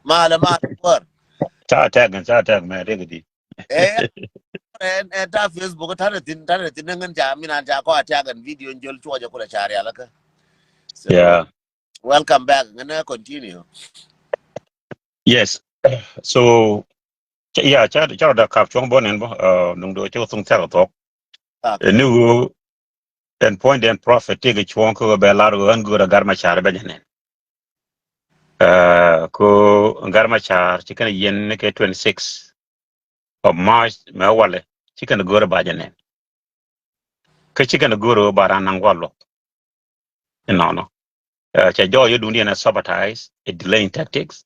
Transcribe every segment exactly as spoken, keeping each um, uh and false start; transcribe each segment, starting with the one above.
Malɛ, malɛ, kuäär. Ca attack, ca attack, mɛ, dee kɛ di. Eh, ɛn, ɛn ta Facebook, ta rɛ thin, ta rɛ thin, ŋän ca, min an ca kɔ attack ɛn video in jol cuɔcɛ kulɛ ca rial kä. So, yeah. Welcome back. Ŋän ɛ continue. Yes. So, ca, yeah, ca, ca rɔ da kap cuɔ̱ŋ bɔ nɛn bɔ, uh, duŋ do cɛ wä thuŋ thɛr kɛ thok. Okay. Ni wu, ɛn point den prophet tëëkɛ cuɔ̱ŋ kä bɛ lar ɣän go̱o̱r a Gat Macar bɛ jɛ nɛn. Uh, ko Gat Macar ci kɛn yɛn ni kɛ twenty six of March mɛ walɛ ci kɛn go̱o̱r a ba jɛ nɛn. Kä ci kɛn go̱o̱r a ba ran naŋ wal luɔk. Inɔnɔ. Uh, cɛ jɔɔc yɛ duŋdiɛn a sabotage, a delaying tactics.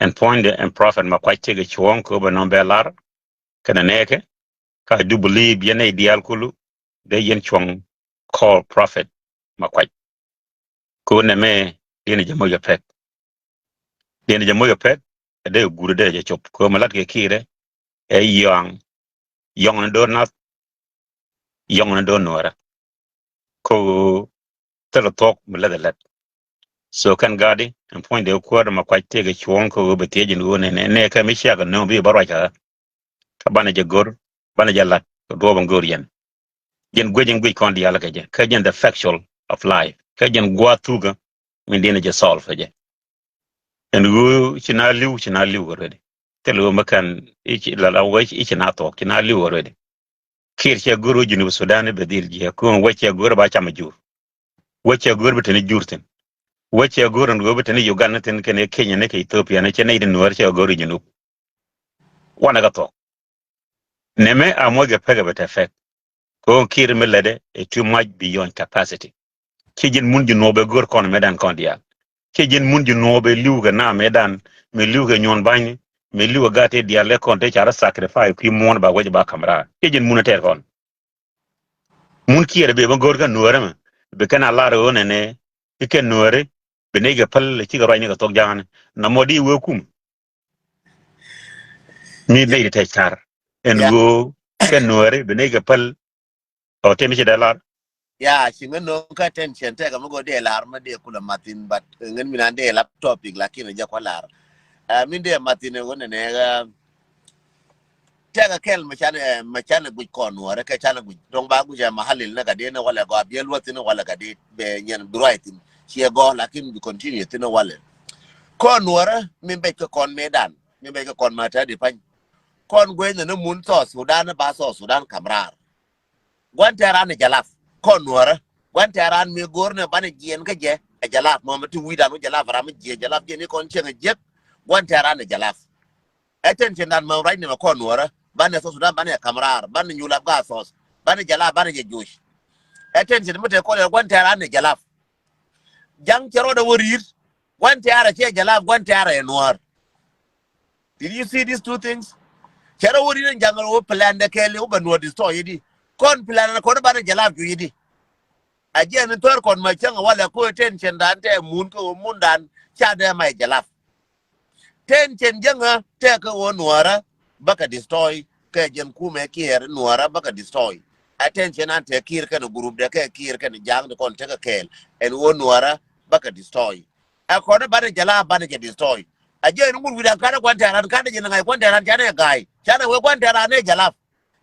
Ɛn point ɛn prophet Makuac tëëkɛ cuɔ̱ŋ kä bɛ nɔm bɛ lar. Kɛnɛ nɛɛkɛ, ka du believe yɛn nɛy diaal kulu, dee yɛn cuɔ̱ŋ call prophet Makuac. Ko nɛmɛ, diɛn jɛ moc a pɛk. Diɛn jɛ moc a pɛk, dee gur dee jɛ cop. Ko mɛ lat kɛ Kiirɛ, ɛ yɔaŋ, yɔŋ ni do̱r nath, yɔŋ ni do̱r Nuäärä. Ko thilɛ thuɔ̱k mi läth ɛ lät. So kɛn Gat di, ɛn puɔ̱ny dee kuäär Makuac tëëkɛ cuɔ̱ŋ kä ɣöö bɛ thiec in ɣöö nɛ, nɛ, nɛ kɛ mi ciak ɛ nööŋ bi bä ruac kä. Kä banɛ jɛ go̱r, banɛ jɛ lat, kɛ duɔ̱ɔ̱p in go̱r yɛn. Jɛn guic in guic kɔn diaal kɛ jɛ, kä jɛn the factual of life. Kä jɛn gua̱a̱th thukä, min diɛn jɛ solve kɛ jɛ. Ɛn ɣöö ci na li̱w, ci na li̱w already. Thil ɣöö mi kɛn i̱ ci la la wee i̱ ci na thuɔ̱k, ci na li̱w already. Kiir cɛ go̱r ɣöö Junub Sudan i̱ bɛ dhil jiɛk, kä wee cɛ go̱r ba cam a jur. Wee cɛ go̱r bi teni jur thin. Wee cɛ go̱r ɛn ɣöö bi teni Uganda thin kɛnɛ Kenya ni kɛ Ethiopia ni cɛ nɛy ti Nuäär cɛ go̱r i̱ Junub. Wanɛ kɛ thuɔ̱k. Nɛmɛ a muɔc kɛ pek ɛ bɛ tɛ pek. Kɛ ɣöö Kiir mi lätdɛ ɛ too much beyond capacity. Ci ji̱n mun ji̱ nuɔɔp ɛ go̱r kɔn mëëdan kɔn diaal. Ci ji̱n mun ji̱ nuɔɔp ɛ li̱w kɛ na mëëdan, mi li̱w kɛ nyuɔn ba̱nyni, mi li̱w kɛ gat tëë diaal lɛ kɔn tëë ca rɔ sacrifice kui̱ muɔ̱ɔ̱n ba wec ba ka̱m raar. Ci ji̱n mun ɛ tɛɛr kɔn. Mun Kiir ɛ bɛ bä go̱r kä Nuäärä mɛ, bi kɛn a lar ɣöö nɛnɛ, i̱ kɛn Nuääri, bi nɛy kɛ päl, cikɛ ruacni kɛ thok ja̱a̱ŋni. Nɔmɔ di wee kum. Mi nɛy ti tɛc car. Ɛn ɣöö kɛn Nuääri bi nɛy kɛ päl. Ɔ, tëë mi ci dee lar. Ya, ci ŋän nööŋ kä attention tɛkɛ mi go̱o̱r dee lar mi dee kulɛ mathin, but ŋän mi nan dee lap topic lakin a jɛ kɔ lar. Ɛ, min dee mathin ɛ ɣöö nɛnɛ, ɛ, tɛkɛ kɛl mi canɛ, mi canɛ guic kɔn Nuäärä kɛ canɛ guic. Dɔ̱ŋ ba guic ɛ mahalil ni kɛ dee ni walɛ gɔaa biɛl wäthin ni walɛ kɛ dee bɛ nyɛn bi ruac thin. Ciɛ gɔ̱ lakin bi continue thin ni walɛ. Kɔn Nuäärä min bɛc kɛ kɔn mëëdan, min bɛc kɛ kɔn ma tɛ̈t di pa̱ny. Kɔn guecnɛ ni mun South Sudan, ni ba South Sudan ka̱m raar. Gua̱n tɛ̈ran ɛ jalap, kɔn Nuäärä. Gua̱n tɛ̈ran mi go̱o̱r ni banɛ jiɛn kä jɛ, ɛ jalap, mɔmɛ ti wi̱dan wä jalap, ram mi jiɛ jalap, jiɛn ni kɔn cieŋ ɛ jiɛk. Gua̱n tɛ̈ran ɛ jalap. Ɛ tɛn cin dan mɛ ruac ni mɛ kɔn Nuäärä, banɛ South Sudan, banɛ ka̱m raar, banɛ nyul ap gaa South, banɛ jalap, banɛ jɛ joc. Ɛ tɛn cin mi te kɔn ɛ gua̱n tɛ̈ran ɛ jalap. Ja̱ŋ cɛ rɔɔdɛ wä ri̱i̱t, gua̱n tɛ̈rɛ cɛ jalap, gua̱n tɛ̈rɛ ɛ Nuäär. Did you see these two things? Cɛ rɔ wä ri̱i̱t ɛn ja̱ŋ rɔ wä plan dɛ kɛɛli wä bɛ Nuäär destroy i̱di. Kɔn plan kɔn banɛ jalap jui̱ i̱di. A jiɛn in thɔr kɔn ma cäŋ walɛ ko tension dan tɛ mun kä wä mun dan ca dɛ ma jalap. Tension jäŋä tɛ kä wä Nuäärä bä kɛ destroy, kɛ jɛn kumɛ Kiir Nuäärä bä kɛ destroy. A tension an tɛ Kiir kɛn group dɛ kɛ Kiir kɛn ja̱ŋ di kɔn tekɛ kɛɛl ɛn wä Nuäärä bä kɛ destroy. Ɛ kɔn banɛ jalap banɛ jɛ destroy. A jiɛn in ŋut wi̱dan kanɛ gua̱n tɛran kanɛ jɛ ni ŋa̱c gua̱n tɛran canɛ ga̱a̱y canɛ wee gua̱n tɛran nɛ jalap.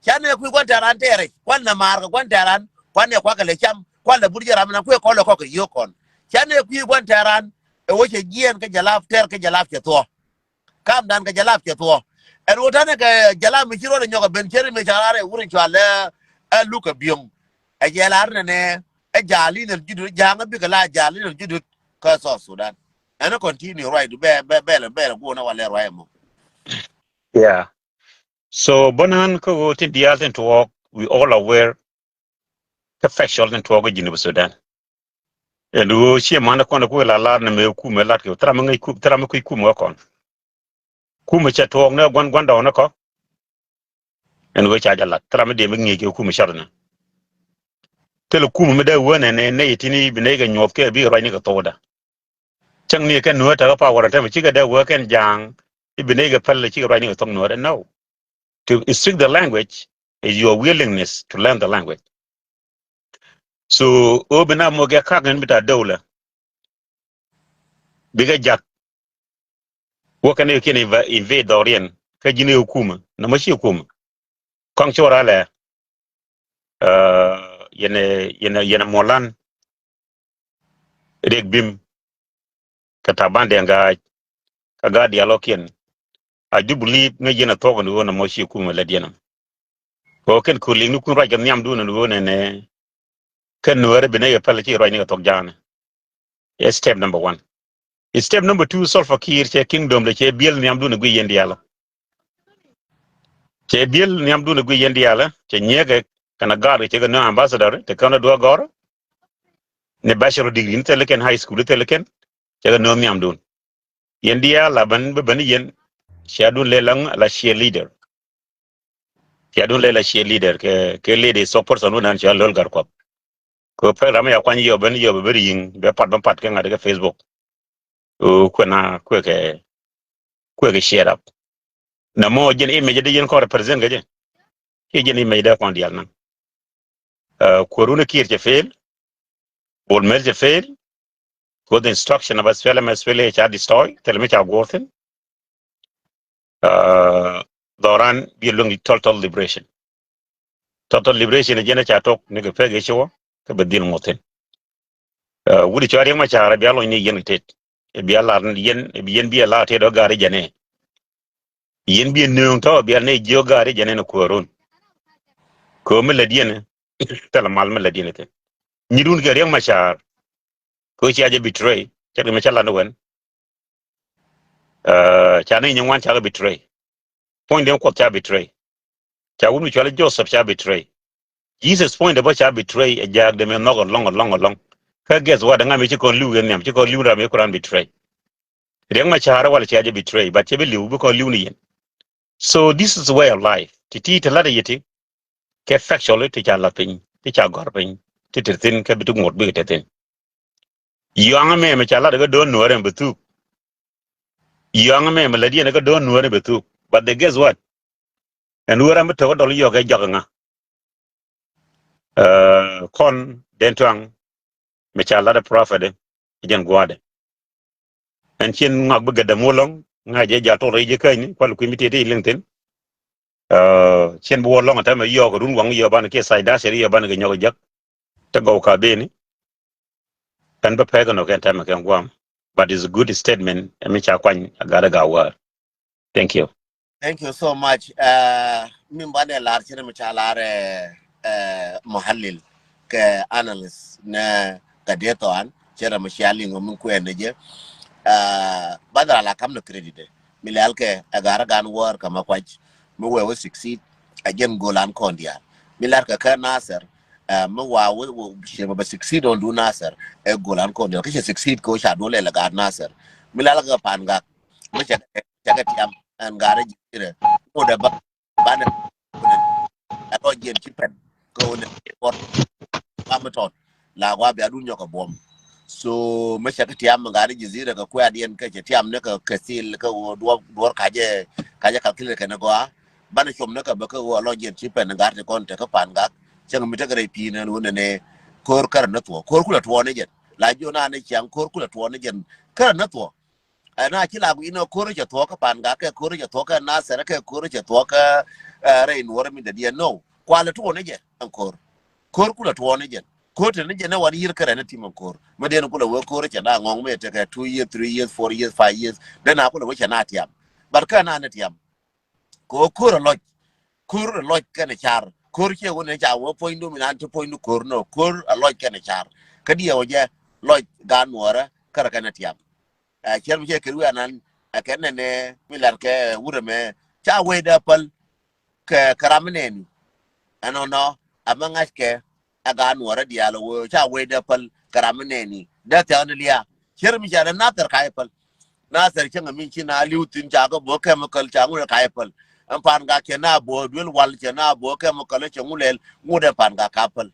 Canɛ kui̱ gua̱n tɛran tɛɛrɛ kuan nɛ maar kɛ gua̱n tɛran kuan nɛ kuakɛ lɛ cam kuan lɛ but jɛ ram na kui̱ kɔn lɛ kɔk kɛ yio̱o̱k kɔn. Canɛ kui̱ gua̱n tɛran ɛ wä cɛ jiɛɛn kä jalap tɛr kä jalap cɛ thuɔ̱. Kamdan kɛ jalap cɛ thuɔ̱. Ɛn wä tanɛ kɛ jalap mi ci ruɔ̱n ɛ nyɔk ɛ ben ceri mi ca lar ɛ wur in cua lɛ ɛ luk ɛ biöŋ. Ɛ jɛ lar nɛnɛ ɛ jal in ɛ judut ja̱a̱ŋ ɛ bikɛ la jal in ɛ judut kä South Sudan. Ɛn ɛ continue ruac du bɛ bɛ bɛ lɛ bɛ lɛ guɔn ɛ wa lɛ ruac ɛmɔ. Yeah. So bä nään kä ɣöö tin diaal tin tuɔɔk, we all aware kä factual tin tuɔɔk kä Junub Sudan. Ɛn ɣöö ciɛ man kɔn kuɛ la lar ni mëë kumɛ lat kɛ thram mi ŋäc kum thram mi kui̱ kum kä kɔn. Kumɛ cɛ tuɔɔk ni gua̱n gua̱n dɔɔk ni kɔ. Ɛn ɣöö ca jɛ lat thram mi dee mi ŋi̱i̱c kɛ kumɛ cɔt ni. Thilɛ kumɛ mi dee wä nɛ nɛ nɛ yɛ tini bi nɛ kɛ nyuɔth kɛ bi ruac ni kɛ thokda. Cäŋ ni kɛn nuäär täkä power tɛmɛ cikɛ dee wee kɛn ja̱a̱ŋ i̱ bi ney kɛ päl cikɛ ruac ni kɛ thok nuäär. No. To speak the language is your willingness to learn the language. So ɣöö bi na mɔ gɛ kak in bi ta dowlɛ bikɛ jak. Wä kɛn i̱ kiɛn inva-, invade dhɔriɛn kä ji̱n i̱ kumä nɔmɔ ci kumä. Kɔŋ cor alɛ, uh, yɛn, yɛn, yɛn muɔlan Riek Bim kɛ Taban Deng Gai kɛ gaat diaal ɔ kiɛn. I do believe ŋäc yɛn a thuɔk ni ɣöö nɔmɔ ci kumä lɛ diɛn. Kɛ ɣöö kɛn köör liŋ ni kun ruac kɛ nhiamdun ni ɣöö nɛnɛ kɛn Nuäärä bi nɛ yɛ päl ci ruac ni kɛ thuɔk ja̱a̱nɛ. Ɛ step number one. Step number two, Salva Kiir cɛ kingdom lɛ cɛ biɛl nhiamdun ɛ guiy yɛn diaalä. Cɛ biɛl nhiamdun ɛ guiy yɛn diaalä, cɛ nyiɛkɛ kɛn a gaat kɛ cɛ kɛ nööŋ ambassador, te kɛn a duɔ gɔr. Ni bachelor degree ni thil kɛn, high school ni thil kɛn, cɛ kɛ nööŋ nhiamdun. Yɛn diaal la ben, bi ben yɛn, cia dun lɛ la, la cia leader. Cia dun lɛ la cia leader kɛ, kɛ lady spokesperson wun an cia Lol Gatkuɔth. Kɛ pek ram ya kuany yɔ ben yɔ bɛ ben yiŋ, bɛ pat ben pat kɛ ŋa̱t kɛ Facebook. Ɔ, kuɛ na, kuɛ kɛ, kuɛ kɛ share up. Nɔmɔ jɛn image di yɛn kɔn represent kɛ jɛ. Kiɛ jɛn image di kɔn diaal naŋ. Uh, kuɛ run Kiir cɛ fail. Bol Mel cɛ fail. Kɛ the instruction of S P L M, S P L A ca destroy. Thil mi ca guɔr thin. Uh, dhɔran bi luäŋ di total liberation. Total liberation jɛn ca tok ni kɛ pek i̱ ci wä kɛ bɛ dhil ŋuɔth thin. Uh, wut i̱ cɔal Riek Machar bia lɔny ni yɛn kɛ tet. Bia lar ni yɛn, yɛn bia lar tet ɔ gaari jɛn ɛ. Yɛn bia nööŋ tɔ bia ni jiök gaari jɛn ɛ ni kuäärun. Kɛ mi lät yɛn ɛ, thilɛ mal mi lät yɛn ɛ thin. Nyit wun kɛ Riek Machar. Kɛ cia jɛ betray. Cɛ kɛ mi ca lar ni wɛn. Uh, ca ni nyin wan ca kɛ betray. Puɔ̱ny den Kuɔth ca betray. Ca wun mi cual Joseph ca betray. Jesus puɔ̱ny de bä ca betray ɛ jaak de mi nhɔk alɔŋ, alɔŋ, alɔŋ. Kä guess what, ŋa mi ci kɔn li̱w yɛn nhiam, ci kɔn li̱w ram mi kuran betray. Riek Machar wala cia jɛ betray, but cɛ bi li̱w bi kɔn li̱w ni yɛn. So this is the way of life. Ti ti ti lat yɛ ti. Kɛ factually ti ca lat piny, ti ca gɔr piny, ti ti thin kɛ bi ti ŋuɔt bi ti thin. Yɔaŋ mɛ mɛ ca lat kɛ do̱n Nuäärɛ mɛ bi thuk. Yɔaŋ mɛ mɛ lät yɛn kɛ do̱n Nuäärɛ mɛ bi thuk. But the guess what? Ɛn wä ram mi tok dɔl yɔk ɛ jɔk ŋa. Uh, kɔn den tuaŋ mi ca lat ɛ prophet ɛ jɛn gua̱dɛ. Ɛn cien ŋɔak bi gɛdɛ muɔlɔŋ ŋa jɛ jal tɔl rɛy jɛ käny ni kual kui̱ mi tiet ti liŋ thin. Uh, cien bi wä lɔŋ ɛ tɛmɛ yɔk run waŋ yɔ ban kiɛ sai dacer yɔ ban kɛ nyɔk ɛ jɛk. Te gɔw ka beni. Ɛn bä pɛk ɛn ɔ kɛn tɛmɛ kɛn guam. But it's a good statement. Ɛn mi ca kuany a gat a gat wäär. Thank you. Thank you so much. Uh, min banɛ lar cɛ mi ca lar, uh, uh, muhallil kɛ analyst nɛ ka dee thɔan cɛ rɛ mi cia liŋ min kuɛn ni jɛ. Uh, banɛ la kam ni credit mi lɛl kɛ a gat a gan wäär kama kuac mi wɛ wɛ succeed a jɛn golan kɔn diaal mi lar kɛ kɛ Nasir. Uh, mi wa wä, wä, cɛ bɛ succeed on du Nasir. Ɛ golan kɔn diaal kä cɛ succeed kɛ wä ca duɔl lɛ lɛ gaat Nasir. Mi lɛl kɛ pan gak mi cɛ kɛ, cɛ kɛ tiam ɛn gaat rɛ ji̱ rɛ. Ŋut ɛ ba, banɛ ɛ lɔ jiɛn ci pɛn kɛ wä nɛ bɔr ba mi tɔt la wa bia dun nyɔk kɛ buɔm. So mi cɛ kɛ tiam ɛn gaat rɛ ji̱ rɛ kɛ kuɛ adiɛn kɛ cɛ tiam ni kɛ kɛ thil kɛ wä duɔr, duɔr kacɛ, kacɛ calculate kɛ ni gɔaa. Banɛ com ni kɛ bä kä ɣöö a lɔ jiɛn ci pɛn gat ti kɔn tekɛ pan gak. Cäŋ mi tekɛ rɛy pi̱i̱n ɛn wun ɛnɛ ko̱r kärɛ ni thuɔ̱k. Ko̱r kulɛ tuɔɔk ni jɛn. La jiɔ na ni ciaŋ ko̱r kulɛ tuɔɔk ni jɛn kärɛ ni thuɔ̱k. Ɛn a ci la gui̱n ɛ ko̱r cɛ thuɔ̱k kä pan gak kɛ ko̱r cɛ thuɔ̱k kä Nasir kɛ ko̱r cɛ thuɔ̱k kä, eh, rɛy nuɔɔr mi dɛdiɛn nɔ. Kualɛ tuɔɔk ni jɛ ɛn ko̱r. Ko̱r kulɛ tuɔɔk ni jɛn. Ko̱r te ni jɛn ɛ wan yiër kärɛ ni tim ɛn ko̱r. Mi dɛn kulɛ wee ko̱r cɛ na ŋɔŋ mi tekɛ two years, three years, four years, five years. Dɛn a kulɛ wee cɛ na tiam. But kä na ni tiam. Kɛ ɣöö ko̱r ɛ lɔc. Ko̱r ɛ lɔc kɛnɛ car. Ko̱r ciɛ wä nɛ ca wä puɔ̱nydu mi nan ti puɔ̱nydu ko̱r nɔ. Ko̱r ɛ lɔc kɛnɛ car. Kä diɛ wä jɛ lɔc gaat nuɔɔrä kärɛ kɛnɛ tiam. Ɛ, ciɛr mi cɛ kɛ wi̱i̱ anan ɛ kɛn nɛnɛ mi lar kɛ wurɛ mɛ ca wee dee päl kɛ, kɛ ram mi nɛɛni. Ɛnɔnɔ ɛmɛ ŋa̱ckɛ ɛ gaat nuɔɔrä diaal ɛ wee ca wee dee päl kɛ ram mi nɛɛni dee thia̱k ni lia̱a̱. Ciɛr mi ca dee Nathɛr ka jɛ päl. Nathɛr cäŋ ɛ min ci na li̱w thi̱n ca kɛ bo̱o̱k chemical ca ŋut ɛ ka jɛ päl. Ɛn pan gak cɛ na bo̱o̱k duel wal cɛ na bo̱o̱k chemical cɛ ŋut lɛl ŋut ɛ pan gak ka päl.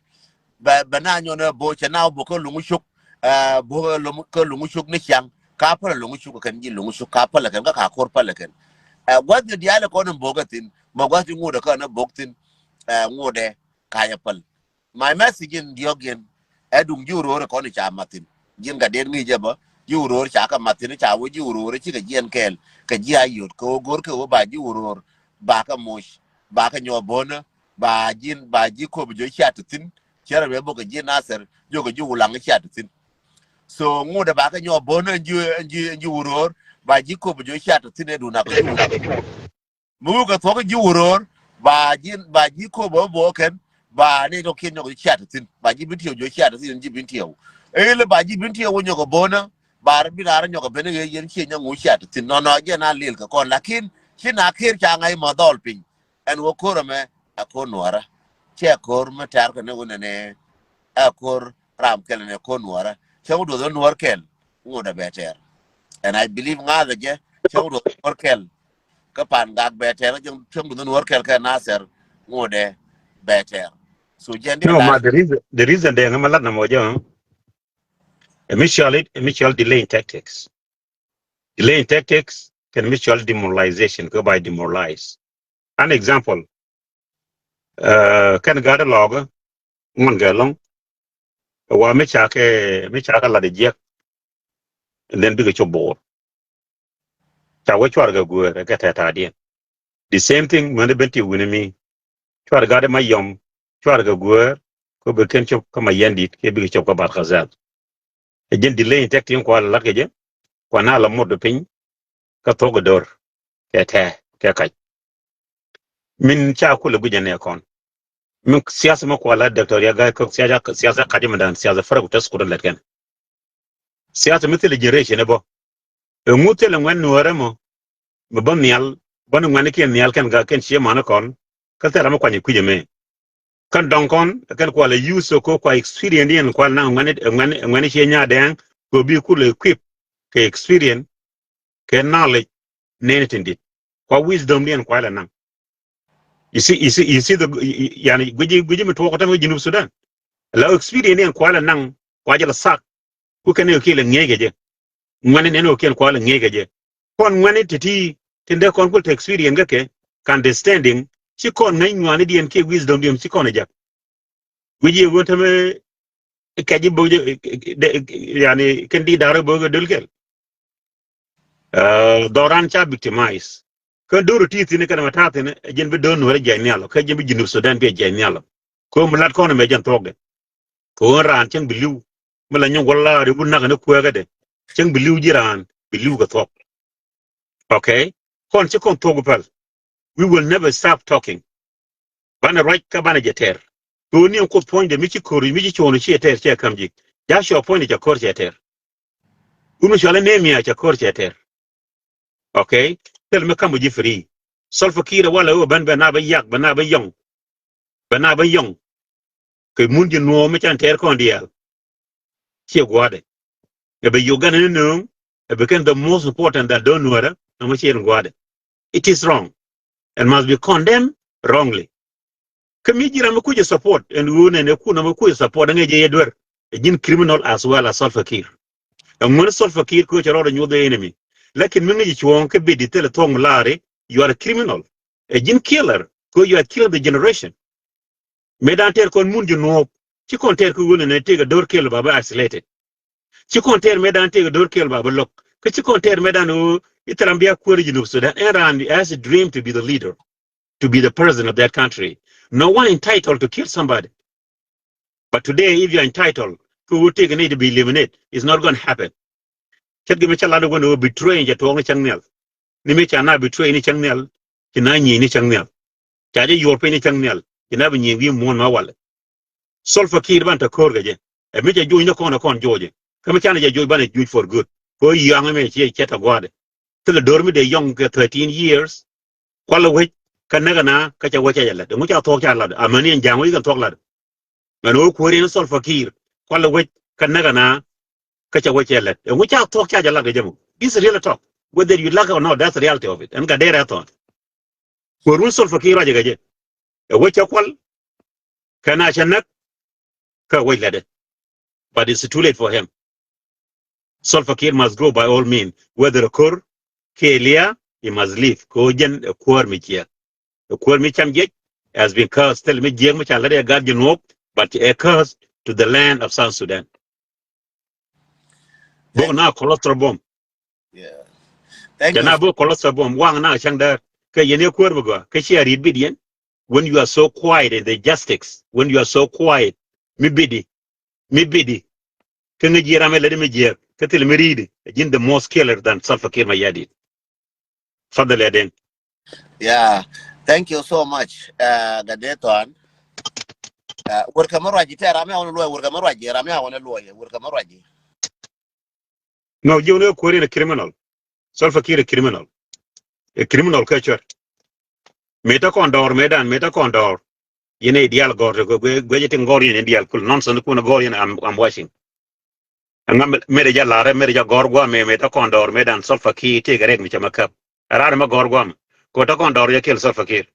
Bɛ, bɛ na nyɔn ɛ bo̱o̱k cɛ na bo̱o̱k kä luŋ cuk. Ɛ, bo̱o̱k kä luŋ, kä luŋ cuk ni ciaŋ ka päl ɛ luŋ cuk kɛn ji̱ luŋ cuk ka päl ɛ kɛn kä ka ko̱r päl ɛ kɛn. Ɛ, gua̱th ni diaal ɛ kɔn in bo̱o̱k ɛ thi̱n mɛ gua̱th ni ŋut ɛ kä ni bo̱o̱k thi̱n. Ɛ, ŋut ɛ ka jɛ päl. My message in diɔ̱k yɛn ɛ duŋ ji̱ wä ro̱o̱r ɛ kɔn i̱ ca mathin. Ji̱n ka den ŋi̱i̱c ɛ bä ji̱ wä ro̱o̱r ca kɛ mathin ca wä ji̱ wä ro̱o̱r ɛ cikɛ jiɛn kɛɛl. kɛ ji̱ Ayod, kɛ ɣöö go̱rkɛ ɣöö ba ji̱ Wuror, ba kɛ moc, ba kɛ nyɔk bänä, ba ji̱, ba ji̱ Kop jiök cia te thi̱n, cɛ rɔ bɛ bok kɛ ji̱ Nasir, jiök kɛ ji̱ Wulaŋ cia te thi̱n. So ŋotdɛ ba kɛ nyɔk bänä ɛn ji̱, ɛn ji̱, ɛn ji̱ Wuror, ba ji̱ Kop jiök cia te thi̱n ɛ duŋ a kɛ ji̱ Wulaŋ. Mi wä kɛ thuɔ̱k ji̱ Wuror, ba ji̱, ba ji̱ Kop bä bok kɛn, ba ni tɔ̱ kiɛn nyɔk jiök cia te thi̱n, ba ji̱ Bintiɛw jiök cia te thi̱n, ji̱ Bintiɛw. Ëël ba ji̱ Bintiɛw wä nyɔk bänä, ba rɔ bi raar nyɔk ben ɣöö yɛn ciɛ nyɔk ŋu cia te thi̱n. Nɔ, nɔ, jɛn a lil kɛ kɔn, lakin ci na ker ca ŋa̱c ma dhɔl piny. Ɛn wä ko̱r ɛmɛ, ɛ ko̱r Nuɔrä. Cɛ ko̱r mi tɛr kɛ ni wä nɛnɛ, ɛ ko̱r ram kɛl nɛ ko̱r Nuɔrä. Cɛ wä duɔth wä Nuɔr kɛl, ŋotdɛ bɛ tɛr. And I believe ŋa̱thɛ jɛ, cɛ wä duɔth wä Nuɔr kɛl. Kä Pangak bɛ tɛr, cɛ wä duɔth wä Nuɔr kɛl kɛ Nasir, ŋotdɛ bɛ tɛr. So jɛn di No, ma, the reason, the reason dee ŋä ma lat na mɔ jɛ, ɛ mutual, ɛ mutual delaying tactics. Delaying tactics kɛn mutual demoralization, kɛ ba demoralize. An example, uh, kɛn gaat lɔɔkä ŋuan kɛ lɔŋ, wa mi ca kɛ, mi ca kɛ lat jiɛk, and then bikɛ cop bo̱o̱r. Ca wä cuar kɛ guäär kɛ tɛtadiɛn. The same thing mɛn Bintiɛw wi̱ni mi. Cuar gat ma yɔm, cuar kɛ guäär, kɛ bi kɛn cop kä ma yɛn dit, kɛ bikɛ cop kä bat kɛ zɛl. Ɛ jɛn delaying tactic in kua la lat kɛ jɛ, kua na la mot piny, kä thok dor, kɛ tɛ, kɛ kac. Min ca kulɛ guic jɛ nɛ kɔn. Min siasa ma kua la Doctor Riek Gai Kok, siasa, siasa kac mi dan, siasa farak tɛskut lɛt kɛn. Siasa mi thil generation bɔ. Ɛŋu thil ŋuɛn Nuɔrä mɔ, mi bä nhial, bä ni ŋuɛn kiɛn nhial kɛn ga kɛn cie man kɔn, kä thil ram mi kuany kui̱c ɛmɛ. Kɛn dɔŋ kɔn, kɛn kua la use ko kua experience diɛn kua la naŋ ŋuɛn, ŋuɛn, ŋuɛn cie nya dɛŋ, ko bi kul equip kɛ experience, kɛ knowledge, nɛn tin dit. Kua wisdom diɛn kua la naŋ. You see, you see, you see the, y-, y-, yani, guiji, guiji mi tuɔk tɛm Junub Sudan. La experience diɛn kua la naŋ, kua jɛ la sak. Ku kɛn ɛ kiɛ la ŋiɛc kɛ jɛ. Ŋuɛn nɛn ɛ kiɛn kua la ŋiɛc kɛ jɛ. Kɔn ŋuɛn ti ti, tin dee kɔn kul te experience kɛ kɛ, kɛ understanding, ci kɔn ŋäc ŋuani diɛn kiɛ wisdom diɛn ci kɔn ɛ jak. Guiji ɛ ɣöö tämɛ kɛc i̱ bo̱o̱k jɛ, yani, kɛn di da̱r i̱ bo̱o̱k i̱ döl kɛl. Dhɔran ca victimize. Kä do̱r ti thi̱n kɛn mɛ ta̱a̱ thi̱n, ɛ jɛn bi do̱r Nuɔrä jiɛc nhial ɔ, kä jɛn bi Junub Sudan bi jiɛc nhial ɔ. Kä mi lat kɔn mɛ jɛn thuɔkdɛ. Kɛ ɣöö raan cäŋ bi li̱w. Mi la nyɔk wä la̱a̱r i̱ wut nakä ni kuääkädɛ. Cäŋ bi li̱w ji̱ raan, bi li̱w kɛ thuɔk. Okay? Kɔn ci kɔn thuɔk päl. We will never stop talking. Banɛ ruac kä banɛ jɛ tɛr. Kɛ ɣöö ni ɛn Kuoth puɔ̱nydɛ mi ci ko̱r, mi ci cuɔ̱ɔ̱ŋ ci ɛ tɛr, ci ɛ ka̱m ji̱. Joshua puɔ̱nydɛ cɛ ko̱r cɛ tɛr. Wun mi cɔal i̱ Nehemia cɛ ko̱r cɛ tɛr. Okay? Thil mi ka̱m ji̱ free. Salva Kiir ɛ walɛ ɣöö ben bɛ na bä yak, bɛ na bä yɔŋ. Bɛ na bä yɔŋ. Kɛ mun ji̱ nuɔɔm mi can tɛr kɔn diaal. Ciɛ gua̱a̱dɛ. Ɛ bɛ Uganda ni nööŋ, ɛ bɛ kɛn the most important than do̱r Nuɔrä, ɛmɔ ciɛ gua̱a̱dɛ. It is wrong and must be condemned wrongly. Kä mi ji̱ ram mi kucɛ support, ɛn ɣöö nɛn ɛ kun ram mi kucɛ support, ɛŋɛ jɛ yɛ duer. Ɛ ji̱n criminal as well as Salva Kiir. Ɛŋuäni Salva Kiir kɛ ɣöö cɛ rɔɔdɛ nyuɔth ɛ enemy. Lakin mi ŋi̱c cuɔ̱ɔ̱ŋ kä bidi thilɛ thuɔ̱k mi laari, you are a criminal. Ɛ ji̱n killer, kɛ ɣöö you are killing the generation. Mëë dan tɛr kɔn mun ji̱ nuɔɔp, ci kɔn tɛr kä ɣöö nɛn ɛ tëëk ɛ do̱r kɛl ba bä isolated. Ci kɔn tɛr mëë dan tëëk ɛ do̱r kɛl ba bä lo̱k. Kä ci kɔn tɛr mëë dan ɣöö i̱ thil ram bia kuäär Junub Sudan. Ɛn raan has a dream to be the leader, to be the president of that country. No one entitled to kill somebody. But today, if you are entitled, kä ɣöö tëëk ɛ nɛy ti bi eliminate, it's not gonna happen. Ce̱tkɛ mi ca lat ɛ wän ɣöö betray in cɛ tuɔɔk ni cäŋ nhial. Ni mi ca na betray ni cäŋ nhial, ci na nyieny ni cäŋ nhial. Ca jɛ yuɔr piny ni cäŋ nhial, ci na bi nyieny wi̱i̱ muɔ̱ɔ̱n ma walɛ. Salva Kiir ban te ko̱r kɛ jɛ. Ɛ mi cɛ joc ni kɔn ɛ kɔn joc ɛ. Kä mi canɛ jɛ joc banɛ joc for good. Kɛ ɣöö yɔaŋ ɛmɛ ciɛ cɛ tɛ gua̱a̱dɛ. Thilɛ do̱r mi dee yɔŋ kɛ thirteen years. Kualɛ wec kä näk ɛna kä cɛ wec cɛ jɛ lät. Ɛŋu ca thuɔ̱k ca lat? Amäni ɛn ja̱a̱ŋ wec kɛn thuɔ̱k lat. Mɛn ɣöö kuäär in Salva Kiir. Kualɛ wec kä näk ɛna kä cɛ wec cɛ lät. Ɛŋu ca thuɔ̱k ca jɛ lat kɛ jɛ mɔ? This is real talk. Whether you like it or not, that's the reality of it. Ɛn ka dee rɛth thɔn. Kuäär wun Salva Kiir ruacɛ kɛ jɛ. Ɛ wec cɛ kual. Kɛ na cɛ näk. Kä wec lätdɛ. But it's too late for him. Salva Kiir must go by all means. Whether a ko̱r, kiɛ lia, he must leave. Kɛ ɣöö jɛn ɛ kuäär mi ciɛ. Ɛ kuäär mi cam jiɛc has been cursed. Thil mi jiɛk mi ca lät ɛ gat ji̱ nuɔɔk, but a curse to the land of South Sudan. Bok na cholesterol bomb. Yeah. Thank you. Jɛ na bok kɔlɔth sɛ buɔm waŋ na cäŋ däär. Kɛ yɛn i̱ kuäär bɛ gɔaa. Kɛ cia ri̱t bit yɛn. When you are so quiet in the justice. When you are so quiet. Mi bidi. Mi bidi. Kä ŋäc ji̱ ram ɛ lät mi jiääk. Kä thil mi ri̱i̱di. Ji̱n the most killer than Salva Kiir Mayardit. Fadhal ya Deng. Yeah. Thank you so much. Uh, Gatde Thuan. Uh, wurkɛ mi ruac ji̱ tɛ ram ya wä ni luɔy, wurkɛ mi ruac ji̱, ram ya wä ni luɔy, wurkɛ mi ruac ji̱. No, ji̱ wä ni kuäär in a criminal. Salva Kiir a criminal. A criminal kä cuɛr. Mëë tä kɔn dɔɔr, mëë dan, mëë tä kɔn dɔɔr. Yɛn ɛ diaal gɔr te guɛ, guɛ jɛ tin gɔr yɛn ɛ diaal kul. Nonsense kun gɔr yɛn, I'm, I'm watching. Ɛŋa mɛ, mɛ de ja larɛ, mɛ de ja gɔr guam, mɛ, mɛ ta kɔn dɔr, mɛ dan Salva Kiir tëë kɛ rɛk mi cɛ mɛ käp. Ɛ rar mɛ gɔr guam. Ko ta kɔn dɔr yɛ kɛl Salva Kiir.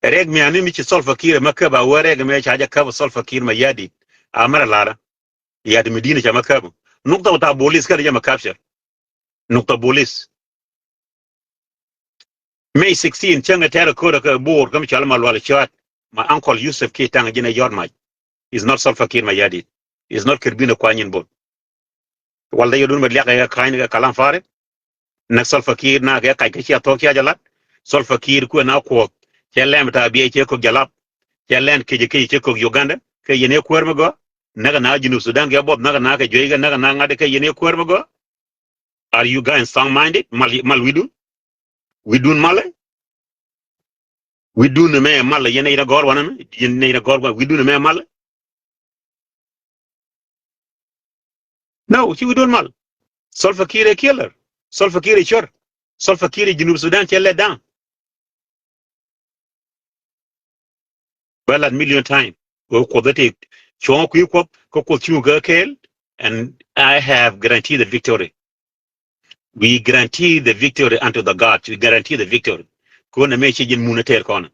Ɛ rɛk mi ani mi ci Salva Kiir mɛ käp, a wä rɛk mɛ ca jɛ käp Salva Kiir Mayardit. A mɛ rɛ larɛ. Yat mi dini cɛ mɛ käp. Nukta ta bolis kɛ jɛ mɛ capture. Nukta bolis. May sixteen, cäŋ ɛ tɛr ɛ ko̱r ɛ kɛ Bor, kä mi cɔal Malual Cuat. My uncle Yusuf Kiir Tang ji̱n ɛ yɔt mac. Is not Salva Kiir Mayardit. Is not Kiir Bina Kuanyin Bol. Wal dɛ yodun bɛ liak ɛ kɛ ka̱ny kɛ kalam farik. Näk Salva Kiir na kɛ kac kä cia thok cia jɛ lat. Salva Kiir kuɛ na kuɔth. Cɛ lɛm ta biɛ cɛ kok jalap. Cɛ lɛn kecɛ kecɛ cɛ kok Uganda. Kɛ yɛn ɛ kuäär mi gɔaa. Näk na Junub Sudan kɛ bɔth, näk na kɛ juey kɛ, näk na ŋa̱t kɛ yɛn ɛ kuäär mi gɔaa. Are you guys strong minded? Mal, mal wi̱dun? Wi̱dun malɛ? Wi̱dun mɛ malɛ, yɛn ɛ yɛn ɛ gɔr wanɛ mɛ? Yɛn ɛ yɛn ɛ gɔr wanɛ? Wi̱dun mɛ malɛ? No, ci wi̱dun mal. Salva Kiir ɛ killer. Salva Kiir ɛ cuɛr. Salva Kiir ɛ Junub Sudan cɛ let down. Bä lat million time. Wä kuoth ɛ ti cuɔ̱ŋ kui̱ kuɔth, kä kuoth cuŋ kä kɛɛl, and I have guaranteed the victory. We guarantee the victory unto the gods. We guarantee the victory. Kun ɛ mɛ ci ji̱n mun ɛ tɛɛr kɔn.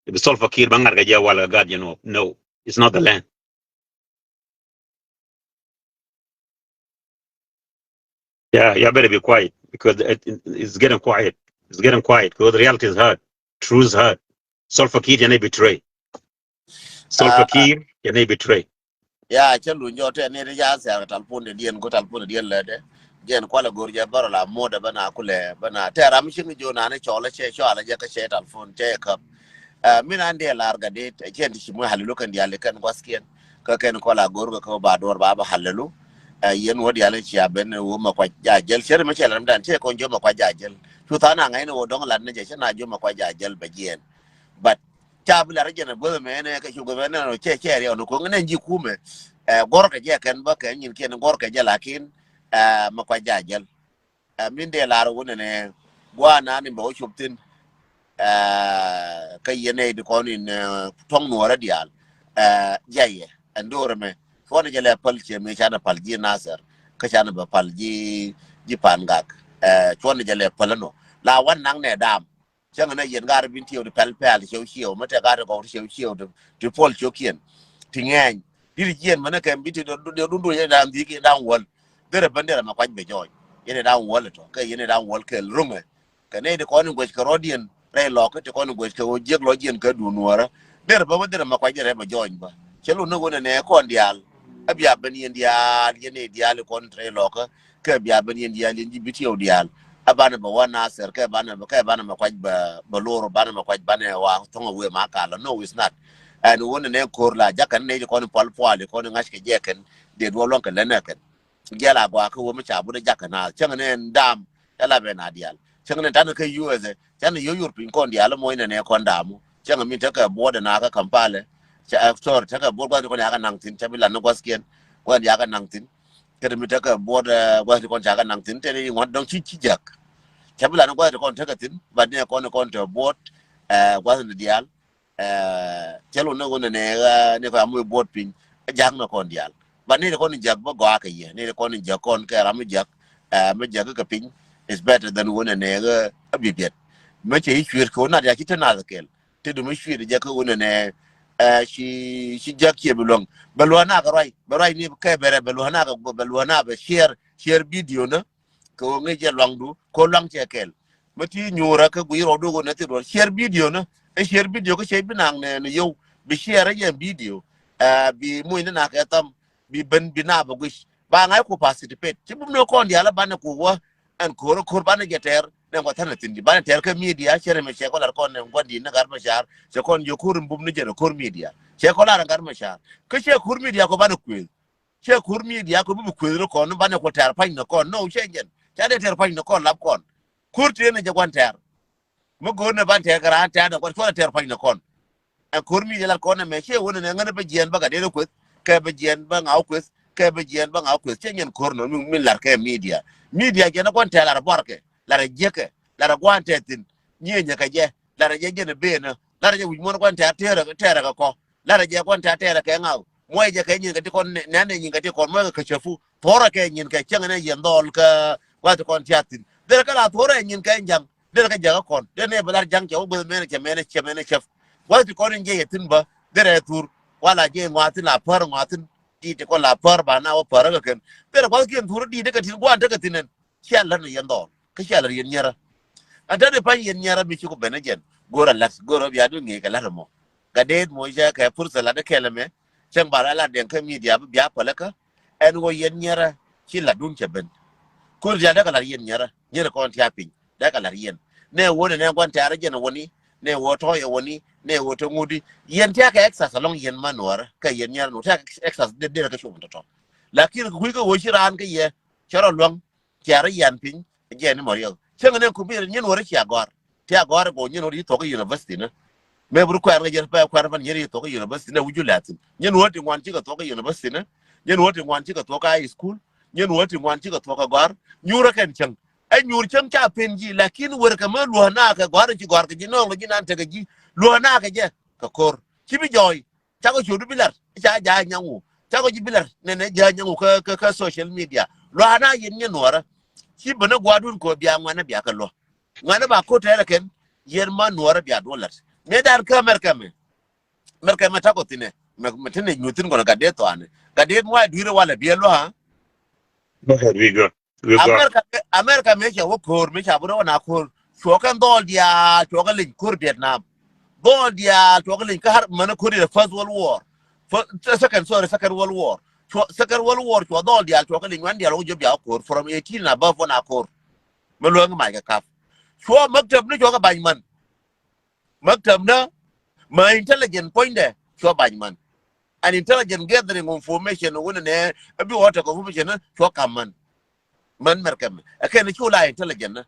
Bi Salva Kiir ba ŋa̱r kɛ jɛ wal kɛ gat jɛ nɔ. No, it's not the land. Yeah, you better be quiet because it, it, it's getting quiet. It's getting quiet because the reality is hard. Truth is hard. Salva Kiir, you need betray. Salva Kiir, you need betray. Ya, cä luny jɔ tɛ ni ri ja sɛr talpon de dien ko talpon de dien lɛ de. Jɛn kualɛ gor jɛ bärɔ la mode bä na kulɛ bä na tɛ ram cing jo na ni cɔl cɛ cɔl jɛ kä cɛ talpon cɛ käp. Ɛ, min an dee lar Gatde, cɛn ti ci muc halilu kɛn diali kɛn guaskiɛn. Kä kɛn kɔl a go̱r kɛ kä ba duɔr ba bä halilu. Ɛ, yɛn wä diali cia ben wä ma kuac ja jɛl, cɛ ri mi cɛ lar mi dan cɛ kɔn jo ma kuac ja jɛl. Cu than a ŋa̱cni wä dɔŋ lat ni jɛ cɛ na jo ma kuac ja jɛl bɛ jiɛn. But ca bi lar jɛn a guäth mɛ nɛ kɛ cu guäth mɛ nɛ cɛ cɛ riɛw ni ko̱ŋ nɛ ji̱ kumɛ. Ɛ, gɔr kɛ jɛ kɛn bä kɛ nyin kiɛn gɔr kɛ jɛ lakin, ɛ, ma kuac ja jɛl. Ɛ, min dee lar wunɛ nɛ gua̱a̱ nani bɛ wä cop thi̱n. Ɛ, kä yɛn nɛy ti kɔn in, ɛ, tuɔ̱ŋ nuɔɔrä diaal. Ɛ, jayɛ ɛn do̱rɛ mɛ cuɔnɛ jɛ lɛ päl ciɛ mi canɛ päl ji̱ Nasir kä canɛ bɛ päl ji̱, ji̱ Pan Gak. Ɛ, cuɔnɛ jɛ lɛ päl ɛnɔ la wan naŋ nɛ daam. Cäŋ nɛ yɛn gat rɛ bin tiɛw ti pɛl pɛl ti ciɛw ciɛw mɛ tɛ gat rɛ gɔw ti ciɛw ciɛw ti, ti puɔl ciökiɛn ti ŋɛɛny. Dit jiɛn mɛnɛ kɛm bi ti dundun yɛn da̱a̱n dhi̱i̱k yɛn da̱a̱n wäl. Derɛ ben derɛ mɛ kuac bɛ jɔɔny yɛn da̱a̱n wäl tɔ kɛ yɛn da̱a̱n wäl kɛl ro̱ŋɛ. Kɛ nɛy ti kɔn in guɛc kɛ rɔ̱diɛn rɛy lɔkä ti kɔn in guɛc kɛ ɣöö jiäk lɔ̱cdiɛn kä duun nuɔ̱ɔ̱rä. Derɛ bä bä derɛ mɛ kuac derɛ bɛ jɔɔny bä. Cä lun ni ɣöö nɛ nɛ kɔn diaal. A bia ben yɛn diaal yɛn nɛy diaal in kɔn in te rɛy lɔkä. Kɛ bia ben yɛn diaal yɛn ji̱ bi tiɛw diaal. A banɛ bɛ wä Nasir kɛ banɛ bɛ kɛ banɛ mɛ kuac bɛ, bɛ lor banɛ mɛ kuac banɛ wa thɔŋ a wee ma kalä. No, it's not. Ɛn ɣöö nɛ nɛ ko̱r la jakä ni nɛ jɛ kɔn in pual pual in kɔn in ŋa̱c kɛ jɛ kɛn. Dee duɔl luɔ̱ŋ kɛ lɛn ɛ kɛn. Jɛ la gɔaa kä wä mi ca bun ɛ jakä naath cäŋ nɛ ɛn daam. Ɛ la ben a diaal. Cäŋ nɛ tanɛ kä U S A. Canɛ yio̱w yor piny kɔn diaal mɔ inɛ nɛ kɔn daam. Cäŋ min tekɛ buɔt ɛn a kä Kampala. Ca, ɛ, sorry, tekɛ buɔt gua̱th ti kɔn yakä naŋ thi̱n. Ca bi lan ni gua̱thkiɛn. Gua̱th yakä naŋ thi̱n. Kɛ ti mi tekɛ buɔt, ɛ, gua̱th ti kɔn ca kɛ naŋ thi̱n. Tɛn i̱ ŋuan dɔ̱ŋ ci, ci jak. Ca bi lan ni gua̱th ti kɔn tekɛ thi̱n. Bat ni kɔn, kɔn te buɔt, ɛ, gua̱th ni diaal. Ɛ, cɛ lun ni ɣöö nɛ nɛ, ɛ, ni kɔn amuc buɔt piny. Ɛ jak ni kɔn diaal. Bat ni ti kɔn in jak bä gɔaa kɛ yɛ. Ni ti kɔn in jak kɔn kɛ ram mi jak. Ɛ, mi jak kɛ piny. Is better than ɣöö nɛ nɛ, ɛ, a bi biɛt. Mi cɛ i̱ cui̱r kɛ ɣöö nat ya ci te nath kɛl. Te du mi cui̱r jɛ kä ɣöö nɛ nɛ, ɛ, ci, ci jak ciɛ bi luäŋ. Bɛ luäŋ nakɛ ruac. Bɛ ruac ni kɛ bɛrɛ bɛ luäŋ nakɛ, bɛ luäŋ nakɛ bɛ share, share video ni. Kɛ ɣöö ŋi̱c jɛ luaŋdu, ko luaŋ cɛ kɛl. Mi ti nyuurä kä guiy rɔɔdu ɣöö nɛ thil ruɔ̱n. Share video ni. Ɛ share video kä cɛ bi naŋ nɛ, nɛ yio̱w. Bi share jɛ video. Ɛ, bi muc ni nakɛ tham. Bi ben bi na bɛ guic. Ba ŋa̱c ku participate. Ci bum ni kɔn diaal banɛ ku wä. Ɛn ko̱r ko̱r banɛ jɛ tɛr nɛ ŋuath thän a thin di banɛ tɛr kä media cɛ rɛ mɛ cɛ kɔ lar kɔn nɛ ŋuath di ni gat mɛ car cɛ kɔn jɛ ko̱r in bum ni jɛ rɛ ko̱r media cɛ kɔ lar gat mɛ car kä cɛ ko̱r media kɔ banɛ kuëth. Cɛ ko̱r media kɔ bi bi kuëth ni kɔn ni banɛ kɔ tɛr pa̱ny ni kɔn nɔ cɛ jɛn ca dee tɛr pa̱ny ni kɔn lap kɔn. Ko̱r tëë ni jɛ gua̱n tɛr mi go̱o̱r ni ban tɛr kɛ raan tɛr ni kɔn cuɔl a tɛr pa̱ny ni kɔn. Ɛn ko̱r media lat kɔn ɛmɛ ciɛ wun ɛn ɛ ŋän bä jiɛn bä gat dee kueth kɛ bä jiɛn bä ŋaw kueth kɛ bä jiɛn bä ŋaw kueth ciɛ nyɛn ko̱r nɔ mi lar kɛ media. Media jɛn ɛ kɔn tɛl lar buarkɛ lar ɛ jiɛkɛ lar ɛ gua̱a̱n tɛth thin nyieenyɛ kɛ jɛ lar ɛ jɛ jɛn ɛ benä lar ɛ jɛ wi̱c muɔ̱n kɔn tɛr tɛrɛ kɛ kɔ lar ɛ jɛ kɔn tɛr tɛrɛ kɛ ŋaw muɔc jɛ kɛ nyin kɛ ti kɔn nɛn ɛ nyin kɛ ti kɔn muɔc kɛ kɛ cäfu thuɔrɛ kɛ nyin kɛ cäŋ ɛn ɛ yɛn dhɔl kɛ gua̱th ti kɔn tiath thin derɛ kɛ la thuɔrɛ ɛ nyin kɛ ja̱ŋ. Derɛ kɛ jakä kɔn derɛ nɛ bɛ lar ja̱ŋ cɛ wä gueth mɛnɛ cɛ mɛnɛ cɛ mɛnɛ cɛp. Gua̱th ti kɔn in jɛ yɛ thi̱n bä derɛ thur wala jɛ ŋɔathin la pär ŋɔathin. Ti ti kɔn la pär ba na wä pär kä kɛn derɛ gua̱th kiɛn thur di tekɛ thi̱n gua̱n tekɛ thi̱n ɛn. Cia lär ni yɛn dhɔl kä cia lär yɛn nyɛrä. Ɛn te di pa̱ny yɛn nyɛrä mi ci ku ben ɛ jɛn go̱rä la̱t go̱rä bia du ŋi̱i̱c kɛ la̱t ɛmɔ. Gat deet mɔ cɛ kɛ pursa la̱t ɛ kɛl ɛmɛ. Cäŋ ba la la̱t dɛŋ kä media bi bia päläkä. Ɛn ɣöö yɛn nyɛrä ci la̱tdun cɛ ben. Ko̱r diaal dee kɛ la̱t yɛn nyɛrä nyɛrä kɔn tia̱a̱ piny. Dee kɛ la̱t yɛn nɛ ɣöö nɛ nɛ gua̱n tɛ̈rä jɛn ɛ wäni nɛ ɣöö tɔ̱ yɛ wäni nɛ ɣöö te ŋut di. Yɛn tia̱a̱ kɛ excess alɔŋ yɛn ma nuɔ̱ɔ̱rä kɛ yɛn nyɛrä nu tia̱a̱ kɛ excess dee dee kɛ cuɔ̱ŋ tɔ̱tɔ̱. Lakin kɛ kui̱ kä ɣöö ci raan kä yɛ cɛ rɔ luäŋ. Cɛ rɔ yan piny jɛ ni mɔ riɛk cäŋ ni kumpir nyin wä ri cia gɔr. Tia gɔr go nyin wä ri thuɔk university ni. Mɛ bur kuɛr kɛ jɛ pɛ kuɛr pan nyin ri thuɔk university ni wi̱c ju lɛ thin nyin wä ti ŋuan cikɛ thuɔk university ni. Nyin wä ti ŋuan cikɛ thuɔk high school. Nyin wä ti ŋuan cikɛ thuɔk gɔr. Nyur kɛn cäŋ ɛ nyur cäŋ ca pen ji̱ lakin wër kɛ mɛ luɔ̱na kɛ gɔr ci gɔr kɛ ji̱ nɔŋ kɛ ji̱ nan tekɛ ji̱ luɔ̱na kɛ jɛ kɛ ko̱r ci bi jɔɔy. Cakɔ cio̱du bi lar ca ja̱a̱ nyaŋu cakɔ ji̱ bi lar nɛnɛ ja̱a̱ nyaŋu kä kä kä social media. Lua̱a̱na yɛn nyɛ nuɔ̱ɔ̱rä ci bänä gua̱a̱dun kɔ bia ŋuanä bia kä luɔ̱. Ŋuanä ba ko̱t tɛɛrɛ kɛn yɛn ma nuɔ̱ɔ̱rä bia duɔ̱l lat. Mëë dan kä America mɛ America mɛ takɔ thinɛ mɛ mɛ thinɛ nyuuthin kɔnɔ gat dee thɔanɛ gat dee muay dui̱rɛ walɛ biɛ lua̱a̱. America America mëë cɛ wä ko̱r mëë ca bä rɔ wä na ko̱r cuɔ kɛn dhɔl diaal cuɔ kɛ leny ko̱r Vietnam. Dhɔl diaal cuɔ kɛ leny kä har mänä ko̱r yɛ first world war. Second, sorry, second world war. Cuɔ second world war cuɔ dhɔl diaal cuɔ kɛ leny wan diaal wä jɔp diaal wä ko̱r from eighteen and above wä na ko̱r. Mɛ luäŋ mac kɛ kap cuɔ maktab ni cuɔ kɛ bany män. Maktab na ma intelligent puɔ̱nydɛ cuɔ ba̱ny man. An intelligent gathering information wun nɛ a bi wä tɛk information na cuɔ kam man. Man America mɛ a kɛn cu la intelligent na.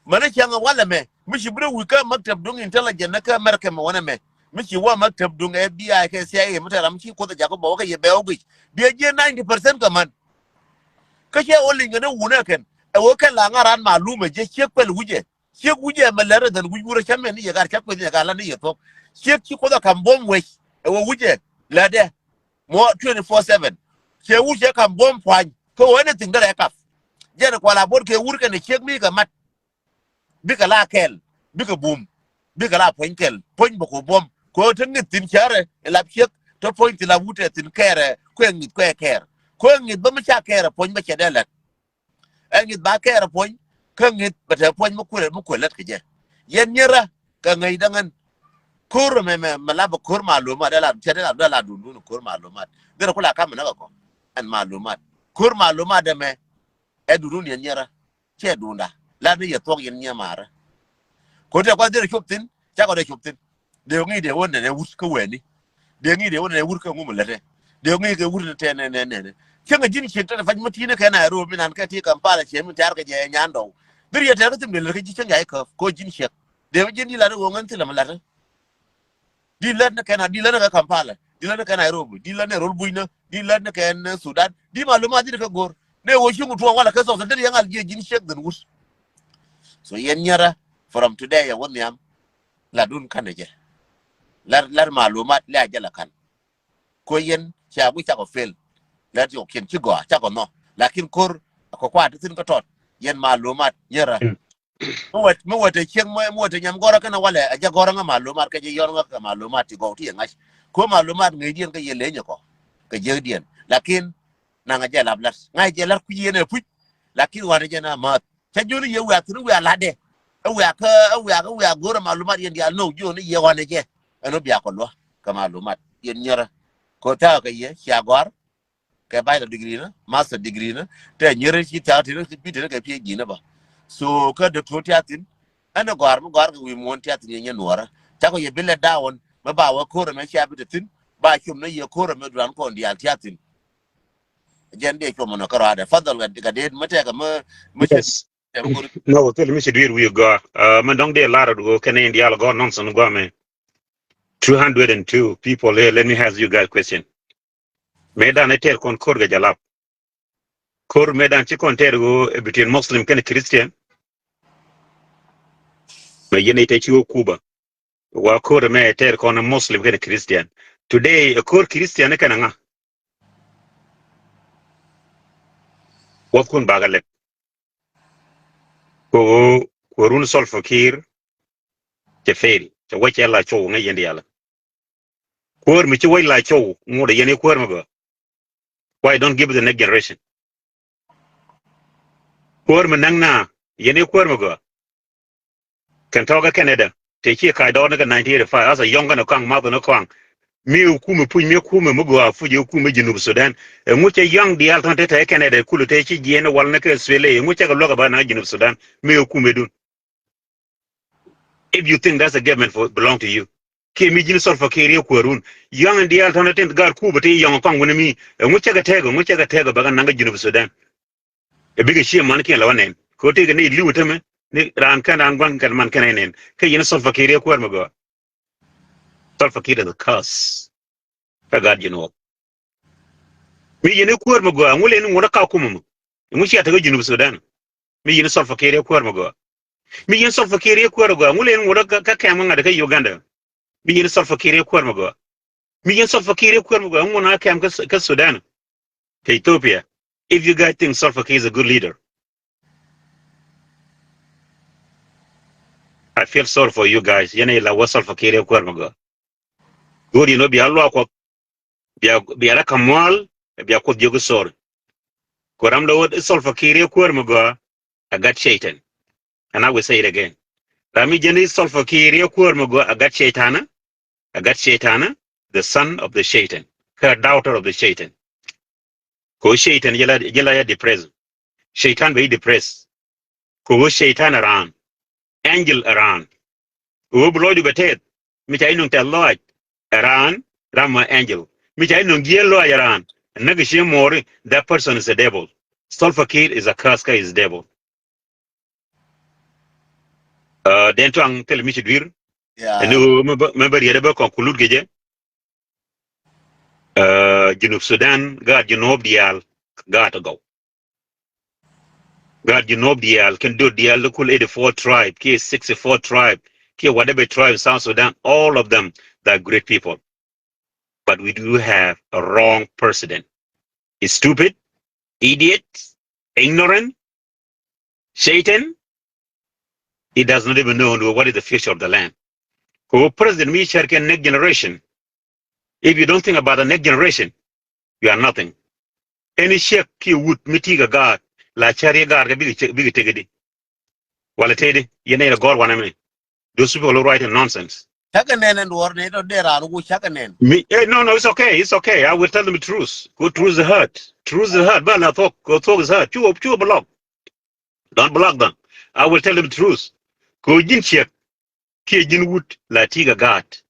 Man a cäŋ a walɛ mɛ mi ci bi rɛ wi̱i̱ kä maktab duŋ intelligent na kä America mɛ wanɛ mɛ mi ci wä maktab duŋ F B I kɛ C I A mi tɛ ram ci kuoth a jak bä wä kä yɛ bɛ wä guic. Biɛ jiɛ ninety percent kä man. Kä cɛ wä liŋ kɛ ni wun ɛ kɛn ɛ wä kɛn la ŋa̱ ran malum ɛ jiɛ ciek pɛl wi̱cɛ. Ciek wi̱cɛ mɛ lɛr ɛ dhɛn wi̱c wurɛ cä mɛn ni yɛ gar cä kueth ni yɛ gar la ni yɛ thuɔ̱k. Ciek ci kuoth ɛ kam buɔ̱m wec ɛ wä wi̱cɛ lɛtdɛ mɔ twenty four seven. Ciɛ wur cɛ kam buɔ̱m puany kä wä anything derɛ kap. Jɛn kual a buɔt kɛ wur kɛn ɛ ciek mi kɛ mat. Bikɛ la kɛl bikɛ bum. Bikɛ la puɔ̱ny kɛl puɔ̱ny bɛ ku buɔ̱m kɛ wä te ŋith thin cärɛ ɛ lap ciek te puɔ̱ny thin lap wut ɛ thin kɛɛrɛ kuɛ ŋith kuɛ kɛɛr kuɛ ŋith bä mi ca kɛɛrɛ puɔ̱ny bä cɛ dee lɛt. Ɛ ŋi̱th ba kɛɛr ɛ puɔ̱ny kä ŋi̱th bɛ te puɔ̱ny mi kuël mi kuël lät kɛ jɛ. Yɛn nyierä kɛ ŋäc däŋ ɛn ko̱r mɛ mɛ mɛ la bɛ ko̱r malumat dee la cɛ dee la dee la dundun ko̱r malumat. Derɛ kula kam mi näk ɛ kɔ ɛn malumat ko̱r malumat dee mɛ. Ɛ dundun yɛn nyierä cɛ dunda la ni yɛ thuɔk yɛn nyiɛ maarä. Ko̱r tɛ kua derɛ cop thin cakɔ dee cop thin. Dee ŋi̱i̱c dee wä nɛnɛ wut kä wɛni. Dee ŋi̱i̱c dee wä nɛnɛ wut kä ŋum lɛtɛ. Dee ŋi̱i̱c kɛ wut ni tɛ nɛnɛ nɛnɛ. Cäŋ a ji̱n ciek tɛn fac mi ti̱i̱n kɛ Nairobi nan kɛ ti Kampala cɛ mi tɛ̈r kɛ jɛ nyandɔw. Dhir yɛ tɛ̈r kä thim dee lät kä ji̱ cäŋ ya̱ i̱ käp ko ji̱n ciek. Dee mi ji̱n di lat i̱ ɣöö ŋän thilɛ mi lat i̱. Di lät ni kɛ na di lät ni kɛ Kampala di lät ni kɛ Nairobi di lät ni rol bui̱nä di lät ni kɛ ni Sudan di malumat di ni kɛ go̱r. Ni ɣöö cuŋ tuɔɔk walɛ kɛ thɔk thil dee yɛ ŋal jiɛ ji̱n ciek dhin wut. So yɛn nyärä from today yɛ wä nhiam. Latdun känɛ jɛ. Lar lar malumat lɛ a jɛ la kän. Ko yɛn cia guic cakɔ fail. Lar ti kɔ kiɛn ci gɔaa cakɔ nhɔ. Lakin ko̱r kɔ kuat ti thin kä tɔt yɛn malumat nyärä. Mi wet mi wet te cieŋ mi wet te nyam gɔrä känɛ walɛ a jɛ gɔrä ŋä malumat kɛ jɛ yɔr ŋä kɛ malumat ti gɔw ti yɛ ŋa̱c. Ko malumat ŋäcdiɛn kä yɛ lenyɛ kɔ kɛ jiäkdiɛn lakin naŋ a jɛ lap lat ŋa̱c jɛ lat kui̱c yɛn ɛ puc. Lakin wanɛ jɛ na ma̱th. Cä jiöni yɛ wiak thi̱n wiak la̱tdɛ. Ɛ wiak kä ɛ wiak ɛ wiak go̱rɛ malumat yɛn diaal no̱o̱k jiöni yɛ ɣɔnɛ jɛ. Ɛn ɣä biak kɔ luä kɛ malumat yɛn nyärä. Kɛ ɣä tha̱a̱ kɛ yɛ cia gɔ̱a̱r. Kɛ bachelor degree ni master degree ni tɛ nyärä ci tha̱a̱ ti̱n ci bi ti̱n kɛ PhD ni bä. So kä dee tuɔ tiathin. Ɛn ɛ gɔ̱a̱r mi gɔ̱a̱r kɛ wi̱i̱ muɔ̱ɔ̱n tiathin yɛ nyɛ nuɔ̱ɔ̱rä. Cakɔ yɛ bi lɛ da̱wän mi ba wä ko̱r ɛmɛ cia bi te thi̱n. Ba cum ni yɛ ko̱r ɛmɛ duran kɔn diaal tiathin. Jɛn dee cuɔm ɛnɔ kärɔadɛ. Fadhɔl kɛ dee mi tɛkɛ mi mi cɛ. Yes. Tɛmɛ go̱r. No, thil mi ci dui̱r wi̱i̱ gɔaa. Mɛ dɔ̱ŋ dee lar ɛ duɔ kɛn in diaal gɔ̱a̱r nonsense gɔaa mɛ. Two hundred and two people here. Let me ask you guys question. Mëë dan ɛ tɛr kɔn ko̱r kɛ jalap. Ko̱r mëë dan ci kɔn tɛr ɣöö ɛ between Muslim kɛnɛ Christian. Mɛ yɛn ɛ tɛ ci wä Cuba. Wa ko̱r mɛ ɛ tɛr kɔn Muslim kɛnɛ Christian. Today ɛ ko̱r Christian kɛnɛ ŋa? Wä kun bakɛ lɛp. Ko, ko run Salva Kiir cɛ fail. Cɛ wä cɛ la cɔw ŋäc yɛn diaal. Kuäär mi ci wec la cɔw ŋot a yɛn i̱ kuäär mi gɔaa. Why don't give it the next generation? Kuäär mi näk na yɛn i̱ kuäär mi gɔaa. Kɛn tɔkä Canada te ci kac dɔɔr ni kɛ nineteen eighty-five, as a young kɛn a kɔaŋ math ni kɔaŋ. Mi hukumɛ puc mi hukumɛ mi gɔaa puc hukumɛ Junub Sudan. Ɛŋu cɛ young diaal tɔn te te Canada kulɛ te ci jiɛn wal ni kɛ Australia, ɛŋu cɛ kɛ luäk ɛ ba na Junub Sudan mi hukumɛ dun? If you think that's a government for belong to you. Kiɛ mi ji̱n Salva Kiir yɛ kuäärun. Young in diaal tɔn tin gaat Cuba ti yɔŋ kɔŋ wuni mi. Ɛŋu cɛ kɛ tɛk, ɛŋu cɛ kɛ tɛk bɛ kɛ naŋ kɛ Junub Sudan. Ɛ bikɛ ciɛ man kiɛn la wä nɛn. Kɛ ɣöö tëëkɛ ni li̱w tämɛ ni raan kɛn raan gua̱n kɛn man kɛn ɛ nɛn. Kä yɛn Salva Kiir yɛ kuäär mi gɔaa. Salva Kiir is a curse. Kä gaat Junub. Mi yɛn i̱ kuäär mi gɔaa, ŋu lɛ ni ŋuɔ̱t kä Kakuma mɔ? Ŋu cia tekä Junub Sudan? Mi yɛn i̱ Salva Kiir i̱ kuäär mi gɔaa. Mi yɛn Salva Kiir i̱ kuäär mi gɔaa, ŋu lɛ ni ŋuɔ̱t kä, kä kɛm ŋa̱t kä Uganda? Mi yɛn i̱ Salva Kiir i̱ kuäär mi gɔaa. Mi yɛn Salva Kiir i̱ kuäär mi gɔaa, ŋu na kɛm kä, kä Sudan, kä Ethiopia. If you guys think Salva Kiir is a good leader, I feel sorry for you guys. Yɛn i̱ la wä Salva Kiir i̱ kuäär mi gɔaa. Go̱o̱r yɛn wä bia luaak Kuɔth, bia, bia rɛ ka̱m mual, bia Kuoth jiök i̱ sorry. Ku ram lɔ wä i̱ Salva Kiir i̱ kuäär mi gɔaa, a gat Shaitan. And I will say it again. Ram mi jiɛn i̱ Salva Kiir i̱ kuäär mi gɔaa, a gat Shaitan, a gat Shaitan, the son of the Shaitan. Kä daughter of the Shaitan. Ko Shaitan jɛ la, jɛ la ya depressed. Shaitan bɛ i̱ depressed. Ko Shaitan around. Angel around. Ɣöö bi lɔcdu bɛ tɛth. Mi ca inɔŋ tɛth lɔac ɛ raan, ram ma angel. Mi ca inɔŋ jiɛɛl lɔac ɛ raan, näk ɛ cieŋ muɔɔri, that person is a devil. Salva Kiir is a curse kä is devil. Uh, den tuaŋ thil mi ci dui̱r. Yeah. Ɛn ɣöö mɛ bä, mɛ bä riɛt ɛ bä conclude kɛ jɛ. Uh, Junub Sudan, gaat Junub diaal, gaat ɛ gɔw. Gaat Junub diaal, kɛn döör diaal, the cool eighty-four tribe, kiɛ sixty-four tribe, kiɛ whatever tribe in South Sudan, all of them, they're great people. But we do have a wrong president. He's stupid, idiot, ignorant, Shaitan. He does not even know what is the future of the land. Ko president mi cär kɛ next generation. If you don't think about the next generation, you are nothing. Any ciek kiɛ wut mi ti kɛ gaat, la cär yɛ gaat kɛ bikɛ, bikɛ tëk di. Wala tëk di, yɛn nɛ gɔr wanɛ mi. Those people who write nonsense. Cakɛ nɛn ɛn duɔr ni tɔ dee raan wu cakɛ nɛn. Mi, eh, no, no, it's okay, it's okay. I will tell them the truth. Ko truth is hurt. Truth is hurt. Ba la thok, ko thok is hurt. Cu, cu block. Don't block them. I will tell them the truth. Ko ji̱n ciek kiɛ ji̱n wut la ti kɛ gaat.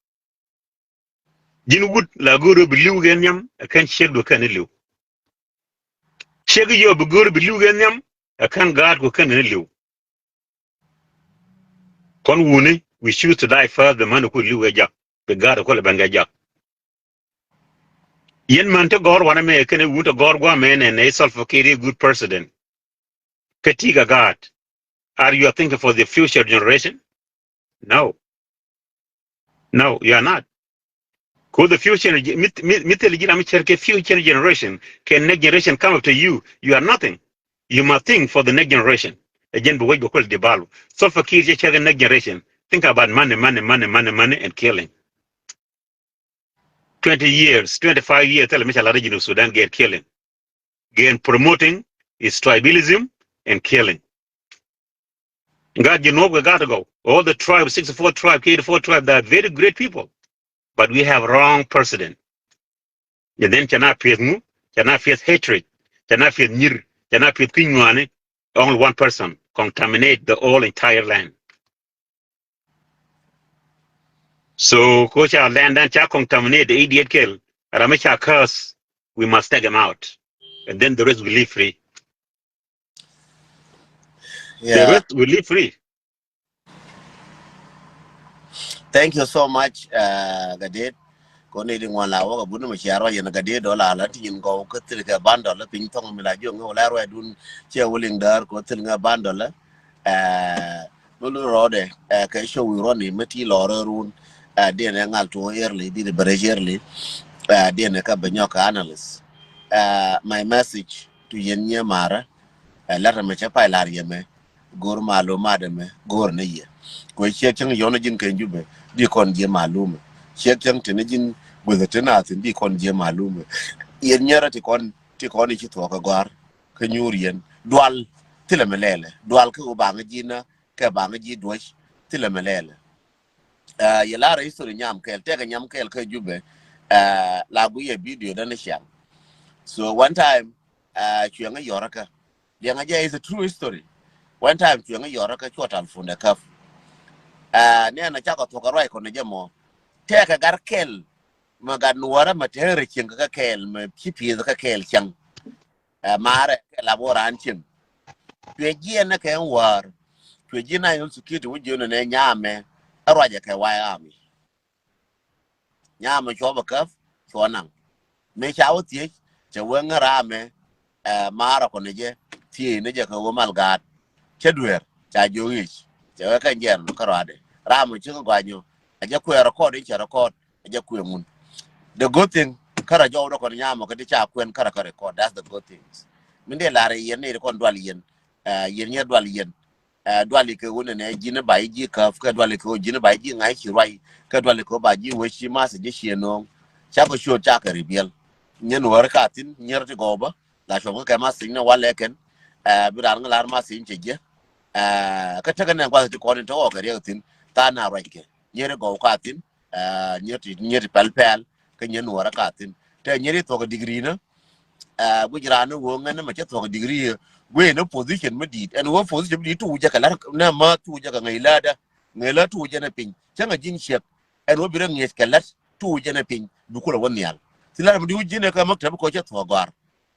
Ji̱n wut la go̱o̱r bi li̱w kɛ nhiam, ɛ kɛn ciek du kɛn ni li̱w. Ciek yɔ bi go̱o̱r bi li̱w kɛ nhiam, ɛ kɛn gaat ku kɛn ni li̱w. Kɔn wuni, we choose to die first, bi män ku li̱w kɛ jak, bi gaat ku lɛ ben kɛ jak. Yɛn män ti gɔ̱r wanɛ mɛ kɛn wun ti gɔ̱r guamɛ nɛ nɛ Salva Kiir i̱ good president. Kä ti kɛ gaat. Are you thinking for the future generation? No. No, you are not. Ko the future, mi, mi, mi thil ji̱ ram mi cär kɛ future generation, kɛ next generation come after you, you are nothing. You must think for the next generation. Ɛ jɛn bi wec bi kual di balu. Salva Kiir cɛ cär kɛ next generation. Think about money, money, money, money, money and killing. Twenty years, twenty-five years, thilɛ mi ca lat ɛ Junub Sudan, get killing. Get promoting is tribalism and killing. Gaat Junub kɛ gaat gɔw. All the tribe, sixty-four tribe, eighty-four tribe, they are very great people. But we have wrong president. And then cɛ na pieth ŋu, cɛ na pieth hatred, cɛ na pieth nyir, cɛ na pieth kui̱ ŋuani. Only one person. contaminate the whole entire land. So ko ca land dan ca contaminate the idiot kɛl, ram mi ca curse, we must take him out, and then the rest will live free. The Yeah. rest will live free. Thank you so much, uh, Gadid. Ko ni di ŋuan la wä ka bun mi cia rɔ yɛn Gadid dɔ la la ti nyin gɔw kä thil kɛ bandɔl la piny thɔŋ mi la jiɔ ŋä wä la rɔ dun cia wä liŋ däär ko thil ŋä bandɔl la. Uh, mi lu rɔ dɛ, uh, kɛ show wi rɔ ni mi ti lɔ rɔ run. Uh, diɛn ɛ ŋal tuɔ early, di di bɛ rɛ early. Uh, diɛn ɛ ka bɛ nyɔk ka analyst. Uh, my message to yɛn nyɛ mara. Ɛ lɛr mɛ cɛ pay lar yɛ mɛ go̱o̱r malumat ɛmɛ go̱o̱r ni yɛ. Kuɛ ciek cäŋ yɔn ji̱n kɛ Jubɛ di kɔn jiɛ malumɛ. Ciek cäŋ tini ji̱n gueth tini a thin di kɔn jiɛ malumɛ. Yɛn nyɛrɛ ti kɔn ti kɔn i̱ ci thuɔk kɛ gɔ̱a̱r kɛ nyuur yɛn dual thilɛ mɛ lɛlɛ dual kɛ ɣöö baŋä ji̱ na kɛ baŋä ji̱ duɔ̱c thilɛ mɛ lɛlɛ. Ɛ yɛ lar history nyam kɛɛl tɛkɛ nyam kɛɛl kä Jubɛ. Ɛ la guiyɛ video däni ciaŋ. So one time ɛ cuɛ ŋä yɔrä kä diɛŋ a jɛ is a true history. One time cuɛ ŋä yɔrä kä cuɔ tal fundɛ käp. Ɛ ni ɛn a cakɔ thuɔk a ruac kɔn jɛ mɔ tɛkɛ gat kɛl mɛ gat nuɔrä mɛ tɛrɛ cieŋ kä kɛl mɛ ci pieth kä kɛl cäŋ. Ɛ maarɛ kɛ lap wä raan cieŋ. Cuɛ jiɛn ni kɛ wäär cuɛ jiɛn ni a yun security wä jiɛn ni nɛ nyamɛ. Ɛ ruacɛ kɛ way ami nyamɛ cuɔ bɛ käp cuɔ naŋ. Mëë ca wä thiec cɛ wee ŋä ramɛ. Ɛ maarɛ kɔn ni jɛ thiec ni jɛ kɛ wä mal gaat cɛ dueer ca jiök yic cɛ wee kɛn jiɛn ni kä ruaadɛ ramɛ cikɛ gɔany ɔ. Ɛ jɛ kuɛ record i̱ cɛ record. Ɛ jɛ kuɛ ŋun. The good thing kärɛ jɔw dɔ kɔn nyamɔ kä ti ca kuɛn kärɛ kä record, that's the good things. Min dee lar yɛn ni kɔn dual yɛn. Ɛ yɛn nyɛ dual yɛn. Ɛ dual ikɛ wun nɛ ji̱n ba i̱ ji̱ käp kɛ dual ikɛ wun ji̱n ba i̱ ji̱ ŋa̱c ci ruac kɛ dual ikɛ wun ba ji̱ wee ci math ji̱ ci nööŋ. Ca kɛ ciöt ca kɛ reveal. Nyɛ nuɔ̱ɔ̱r ka thi̱n nyɛr ti gɔw bä la cuɔm kä kɛ math thi̱n ni walɛ kɛn. Ɛ bi raan ŋä lar math thi̱n cɛ jiɛ. Ɛ kä tekɛ nɛ guath ti kɔn in te ɣɔɔ kɛ riɛk thi̱n tha̱a̱ŋ na ruac kɛ nyɛr ti gɔw ka thi̱n. Ɛ nyɛ ti nyɛ ti pɛl pɛl kä nyɛ nuɔrɛ ka thi̱n tɛ nyɛ ti thuɔk digri nä. Ɛ guic raan ni wee ŋän ni ma cɛ thuɔk digri yɛ guic ni position mi di̱i̱t ɛn wee position mi di̱i̱t tuuc jɛ kɛ la̱t nɛ ma tuuc jɛ kɛ ŋäc la̱tdä. Ŋäc la̱t tuuc jɛ ni piny cä ŋäc ji̱n ciɛk ɛn wee bi rɛ ŋi̱eec kɛ la̱t tuuc jɛ ni piny bi kulɛ wä nhial. Thi la̱t mi di̱i̱t ji̱n ɛ kä maktab kɔ cɛ thuɔk gɔ̱a̱r.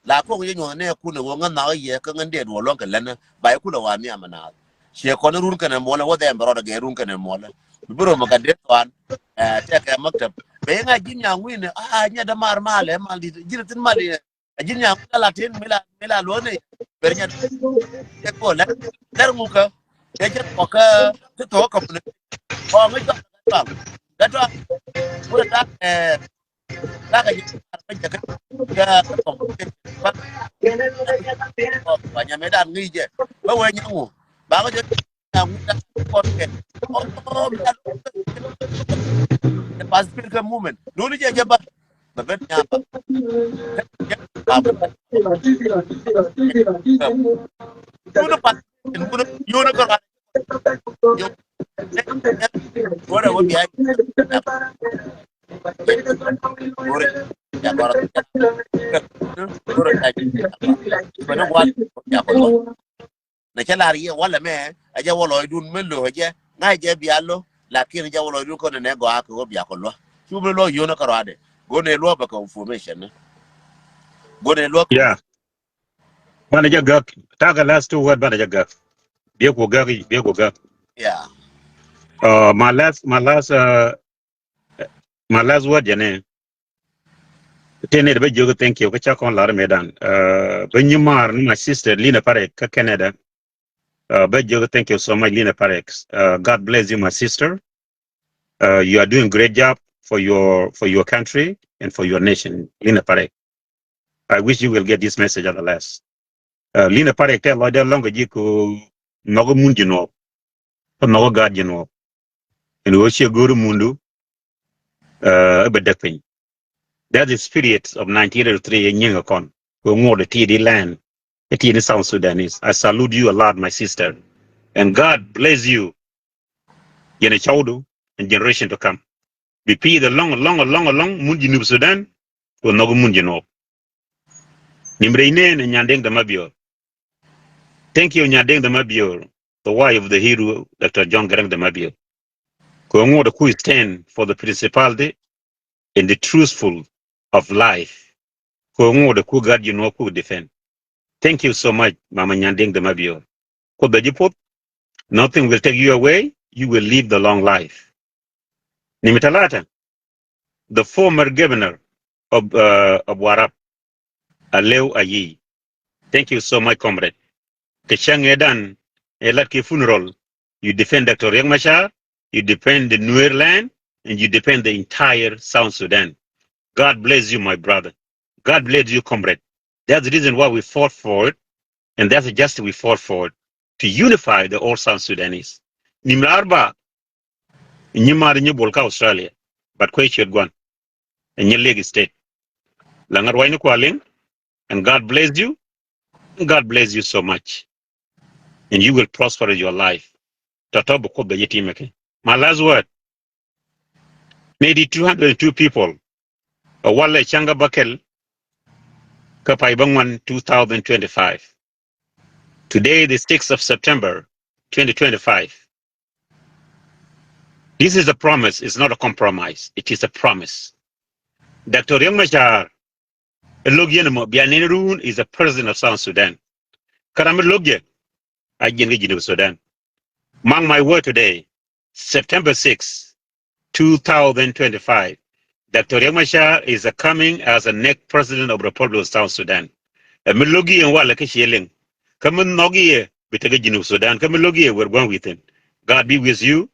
La kok yɛ nyuɔth nɛ kun ɛ wä ŋä nhak yɛ kä ŋä dee duɔ luɔ̱ŋ kɛ länä ba yɛ kulɛ wa nhiam ɛ naath. Ciɛ kɔn run kɛnɛ muɔlɛ wä dhɛm bɛ rɔɔdɛ gɛ run kɛnɛ muɔlɛ. Bi bi rɔ mɛ gat dee thuan. Ɛ tɛkɛ maktab bɛ yɛ ŋa ji̱n nyaŋ wi̱n ɛ a nyɛ dä mar mal ɛ mal dit ji̱n thin mal yɛ. Ɛ ji̱n nyaŋ wi̱n a la tin mi la mi la luɔ̱n ɛ. Ber nyɛ dee kuɔ lɛr lɛr ŋukä. Ɛ jɛ kɔkä ti thok kɔmni. Kɔŋ ɛ jɔk gat tuaŋ gat tuaŋ. Wurɛ tak ɛ Laka ji̱ kä jɛ kä jɛ kä kɔn kä jɛ kä kɔn kɔ nyɛ mɛ dan ŋi̱i̱c jɛ bä wee nyɛ ŋu ba kä jɛ nyɛ ŋu dan kɔn kɛ. Pacific movement nuni jɛ jɛ ba bä ben nyamba. Nuni Pacific nuni yuni kä rɔa. Yuni wä rɛ wä bia̱. Nɛ cä lar yɛ walɛ mɛ ɛ jɛ wä lɔcdun mi lo̱k ɛ jɛ ŋa̱c jɛ bia lo̱k. Lakin ɛ jɛ wä lɔcdun kɔn nɛ gɔaa kɛ wä bia kɔ luä. Cu bi lo̱k yio̱n kä rɔadɛ go̱n ɛ luä bɛ kɛ information ni. Go̱n ɛ luä. Yeah. Banɛ jɛ gäk. Takɛ last two word banɛ jɛ gäk. Biɛ ku gäk i̱ biɛ ku gäk. Yeah. Uh, my last, my last, uh, my last word jɛ ni. Tëë nɛy ti bä jiök thank you kä ca kɔn lar mëëdan. Uh, bä nyimaar ni my sister Lina Parek kä Canada. Uh, bä jiök thank you so much Lina Parek. Uh, God bless you my sister. Uh, you are doing great job for your for your country and for your nation Lina Parek. I wish you will get this message at the last. Uh, Lina Parek tɛ lɔcdɛ lɔ̱ŋ kɛ ji̱ kɛ nhɔk mun ji̱ nuɔɔk. Kä nhɔk gaat ji̱ nuɔɔk. Ɛn ɣöö ciɛ go̱o̱r mundu. Uh, ɛ bɛ däk piny. That is spirit of nineteen eighty-three ɛ nyiŋ ɛ kɔn. Kɛ ŋuɔt ɛ ti̱i̱t i̱ land ɛ ti̱i̱t i̱ South Sudanese. I salute you a lot my sister. And God bless you. Yɛn ɛ cɔwdu and generation to come. Bi pi̱i̱th ɛlɔ̱ŋ ɛlɔ̱ŋ ɛlɔ̱ŋ ɛlɔ̱ŋ mun ji̱ Junub Sudan. Kɛ nhɔk mun ji̱ nuɔɔk. Nim rɛy neen ɛ Nyandeŋ Dama Bior. Thank you Nyandeŋ Dama Bior. the wife of the hero, Doctor John Garang de Mabior. Kɛ ŋuɔ̱t ku stand for the principality and the truthful of life. Kɛ ŋuɔ̱t ku gat ji̱ nuɔ̱k ku defend. Thank you so much, Mama Nyandeng de Mabior. Kuoth bɛ ji̱ puɔth, nothing will take you away. You will live the long life. Nimi talata, the former governor of, uh, of Warrap, Alew Ayi. Thank you so much, comrade. Kɛ cäŋ ëëdan ɛ lat kɛ funeral, you defend Doctor Riek Machar, you defend the Nuer land, and you defend the entire South Sudan. God bless you, my brother. God bless you, comrade. That's the reason why we fought for it, and that's the justice we fought for it, to unify the all South Sudanese. Nimra arba, nyi mar nyi bol ka Australia, but kwe chiet guan, and nyi Lake State. Langar wine kwa ling, and God bless you, and God bless you so much, and you will prosper in your life. Tɔtɔ bi Kuoth bɛ ji̱ ti̱mɛ kɛ. My last word. Maybe two hundred and two people. A walɛ cäŋ kä bäkɛl kä pay bäŋuan two thousand twenty-five. Today, the sixth of September, twenty twenty-five. This is a promise. It's not a compromise. It is a promise. Doctor Riek Machar, ɛ lo̱k yɛn mɔ, bia nɛn run is the president of South Sudan. Kä ram mi lo̱k jɛ, a jiɛn kä Jinub Sudan. Mark my word today, September sixth, two thousand twenty-five, Doctor Riek Machar is a coming as a next president of Republic of South Sudan. Ɛ mi lo̱k yɛ walɛ kä ciɛ liŋ. Kä mi nhɔk yɛ bi tekɛ Jinub Sudan. Kä mi lo̱k yɛ wër gua̱n within. God be with you.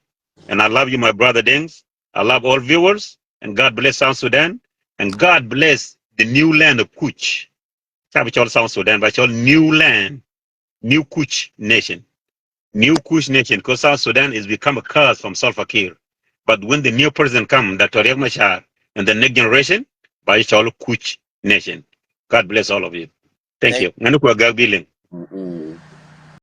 And I love you, my brother Dings. I love all viewers. And God bless South Sudan. And God bless the new land of Kuch. Ca bi cɔl South Sudan, ba cɔl new land, new Kuch nation. New Kuch nation, 'cause South Sudan is become a curse from Salva Kiir. But when the new president come, Doctor Riek Machar, and the next generation, ba cɔl Kuch nation. God bless all of you. Thank you. Ŋani kua gak bi liŋ.